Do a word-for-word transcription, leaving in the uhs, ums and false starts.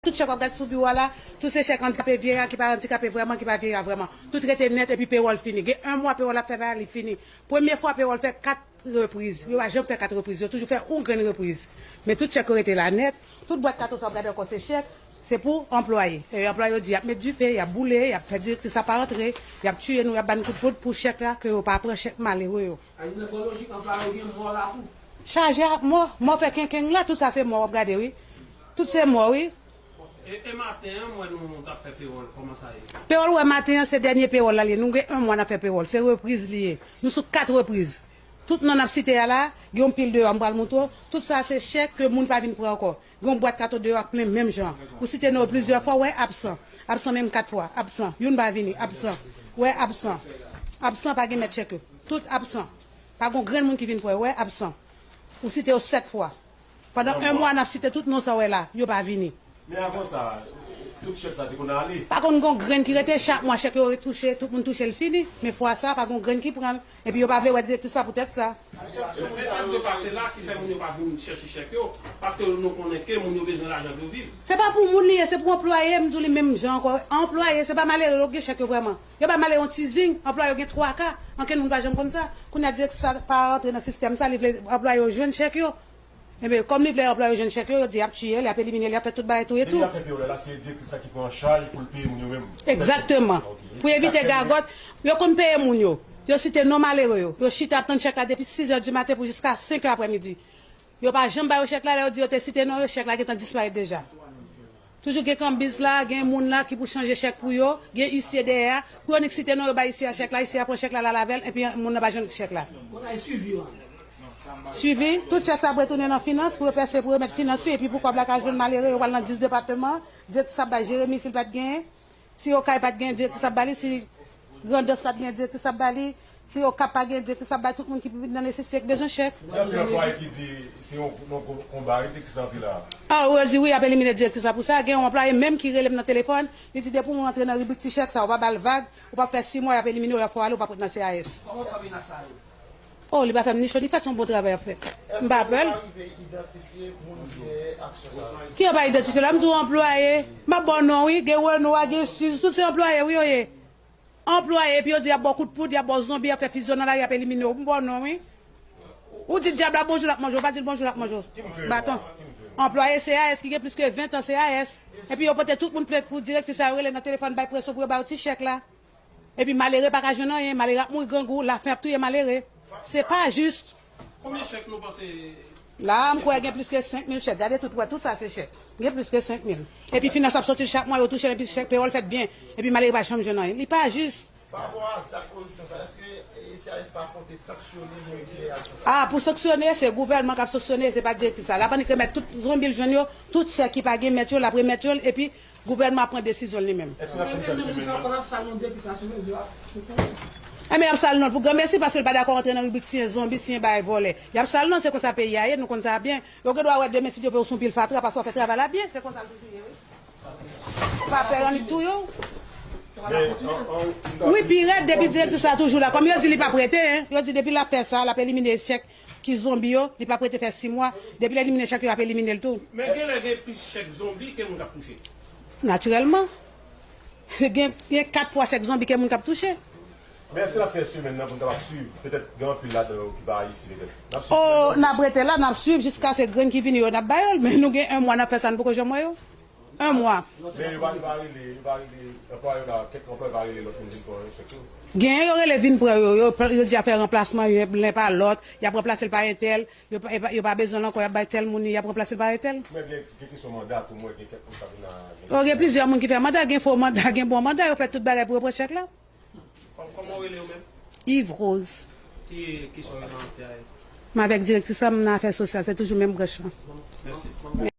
Tout chèk w ap gade sou biwo a la, tout se chèk andikape vye a, ki pa andikape vrèman, ki pa vye a vrèman. Tout rete nèt epi pewòl fini. Gen yon mwa pewòl ap fè la, li fini. Premye fwa pewòl fè kat repriz. Yo pa janm fè kat repriz. Yo toujou fè yon grenn repriz. Men tout chèk yo rete la nèt. Tout bwat kato sa w ap gade ankò se chèk. Se pou anplwaye. E anplwaye yo di y ap met dife, y ap boule, y ap fè direktris la pa antre, y ap tiye nou, y ap ba n kout poud pou chèk la, ke yo pa pran chèk malere yo. Chaje ak mò, mò fè kenkeng la, tout sa se mò w ap gade, wi. Tout se mò, wi. E, e maten an, m wè nou, nou t ap fè pewòl, kòman sa ye? Pewòl ou wè maten an, se dènye pewòl la li ye. Nou gen yon mwa n ap fè pewòl, se repriz li ye. Nou sou kat repriz. Tout non n ap site a la, gen yon pil deyò, m pral montre w. Tout sa se chèk ke moun pa vin pran ankò. Gen yon bwat kato deyò k plen menm jan. Ou site non yo plizyè fwa, w wè absan. Absan menm kat fwa. Absan. Youn pa vini. Absan. W wè absan. Absan pa gen mèt chèk yo. Tout absan. Pa gen yon grenn moun ki vin pran yo. W wè absan. Ou site yo sèt fwa. Pandan yon mwa, n ap site tout non sa w wè la. Yo pa vini. Men avan sa, tout chèk sa te konn ale. Pa konn gen yon grenn ki rete. Chak mwa, chèk yo retouche. Tout moun touche l fini. Men fwa sa, pa gen yon grenn ki pran l. Epi yo pa vle wè direktris la poutèt sa. Men sa k dwe pase la ki fè moun yo pa vin chèche chèk yo, paske nou konnen ke moun yo bezwen lajan pou yo viv. Se pa pou moun li ye, se pou anplwaye, m di w li menm jan ankò. Anplwaye, se pa malere yo ki gen chèk yo vrèman. Yo ba malere yon ti zing, anplwaye yo gen twa ka, ankenn moun pa janm konn sa. Kounye a direktris la pa rantre nan sistèm sa, li vle anplwaye yo jwenn chèk yo. Ebyen, kòm li vle anplwaye yo jwenn chèk yo, yo di y ap tiye l, y ap elimine l, y ap fè tout bagay tou e tou. Depi y ap fè peyòl la, se direktris la ki pran an chaj pou l peye moun yo menm. Egzakteman. Ok. Pou evite gagòt, yo konn peye moun yo. Yo site non malere yo. Yo chita ap tann chèk la depi sizè di maten pou jiska senkè aprèmidi. Yo pa janm ba yo chèk la, lè yo di yo te site non yo, chèk la gentan disparèt deja. Toujou gen kanbiz la, gen moun la ki pou chanje chèk pou yo, gen isye dèyè a. Pou yo nik site non yo bay isye a chèk la, isye a pran chèk la, l al avè l, epi moun nan pa jwenn chèk la. Swivi, tout chèk sa ap retounen nan finans pou yo pèse, pou remèt finans, wi, epi pou kòb la ka jwenn malere, yo pral nan dis depatman, direktris ap bay Jeremi si l pa t genyen, si Okay pa t genyen, direktris ap ba li, si Grandans pa t genyen, direktris ap ba li, si Okap pa genyen, direktris ap bay tout moun ki nan nesesite, ki bezwen chèk. Gen anpil anplwaye ki di se yon, yon konba, wi, direktris la antre la. A, yo di wi, y ap elimine direktris la pou sa. Gen yon anplwaye menm ki rele m nan telefòn, li di depi yon moun antre nan ribrik ti chèk sa, ou pa ba l vag, ou pa fè sis mwa, y ap elimine w, y ap fè w ale, ou p ap ret nan C A S. Kòman w fè menas sa yo? Oh, li pa fè m ni cho ni fre, se yon bon travay y ap fè. M pa pè l. Ki yo pa idantifye la? M di w anplwaye. M ap ba w non, wi. Gen Reno a, gen Siz, tout se anplwaye, wi, yo ye. Anplwaye, epi yo di y ap ba w kout poud, y ap ba w zonbi, y ap fè fizyon nan lari, y ap elimine w. M ba w non, wi. Ou di dyab la bonjou, l ap manje w. Ou pa di l bonjou, l ap manje w. Baton. Anplwaye C A S ki gen plis ke ven tan C A S. Epi yo pote tout moun plent pou direktris sa yo rele nan telefòn, bay presyon pou yo ba yo ti chèk la. Epi malere pa ka jwenn anyen, malere ap mouri grangou, lafen ap touye malere. Se pa jis. Konbyen chèk nou panse? La, m kwè gen plis ke senk mil chèk. Gade tout, wè, tout sa se chèk. Gen plis ke senk mil. Epi finans ap soti l chak mwa, yo touche l, epi chèk peyòl fèt byen. Epi malere pa janm jwenn anyen. Li pa jis. Pa rapò a zak koripsyon sa, èske, e, C A S pa konte sanksyone moun ki gen aksyon sa? A, pou sanksyone, se gouvènman k ap sanksyone, se pa direktris la. L ap annik remèt tout zonbi l jwenn yo, tout chèk ki pa gen mèt yo, l ap remèt yo l, epi gouvènman ap pran desizyon l li menm. Èske n ap fin fè semèn nan? Enben, y ap sal non l pou granmesi, paske l pa dakò rantre nan ribrik siyen zonbi, siyen bagay vòlè. Y ap sal non, se konsa peyi a ye, nou konn sa byen. Yo gen dwa wè demen, si Dye vle, ou sou pil fatra, paske w fè travay la byen, se konsa l toujou ye, wi. Pa pè yo annik touye w. Wi, pi rèd, depi direktris la toujou la. Kòm yo di li p ap rete, en. Yo di depi l ap fè sa, l ap elimine chèk ki zonbi yo, li p ap rete fè sis mwa. Depi l elimine chèk yo, y ap elimine l tou. Men genlè gen plis chèk zonbi ke moun k ap touche. Natirèlman. Gen, gen kat fwa chèk zonbi ke moun k ap touche. Men èske n ap fè semèn nan pou n kapab swiv? Petèt gen anpil ladan yo ki pa ayisyen, petèt. N ap swiv semèn nan? O, n ap rete la, n ap swiv jiskaske grenn ki vini yo, n ap ba yo l. Men nou gen yon mwa n ap fè sa, n poko janm wè yo. Yon mwa. Men yo pa, yo pa rele, yo pa rele, anplwaye yo la, kèk anplwaye pa rele lòt moun vin pran chèk yo? Gen, yo rele vin pran yo, yo, yo di y ap fè ranplasman, youn pa lòt, y ap ranplase l pa entèl, yo pa, yo pa, yo pa bezwen l ankò, y ap bay tèl moun li, y ap ranplase l pa entèl. Men gen, gen kesyon manda tou, m wè gen kèk moun k ap vin la, gen... O, gen plizyè moun ki fè manda, gen fo manda, gen bon manda, yo fè tout bagay pou yo pran chèk la. Kòm, kòman w rele w menm? Yves Rose. Ki, ki sa w ye nan C A S? M avèk direktris la, m nan afè sosyal, se toujou menm branch lan. Mèsi.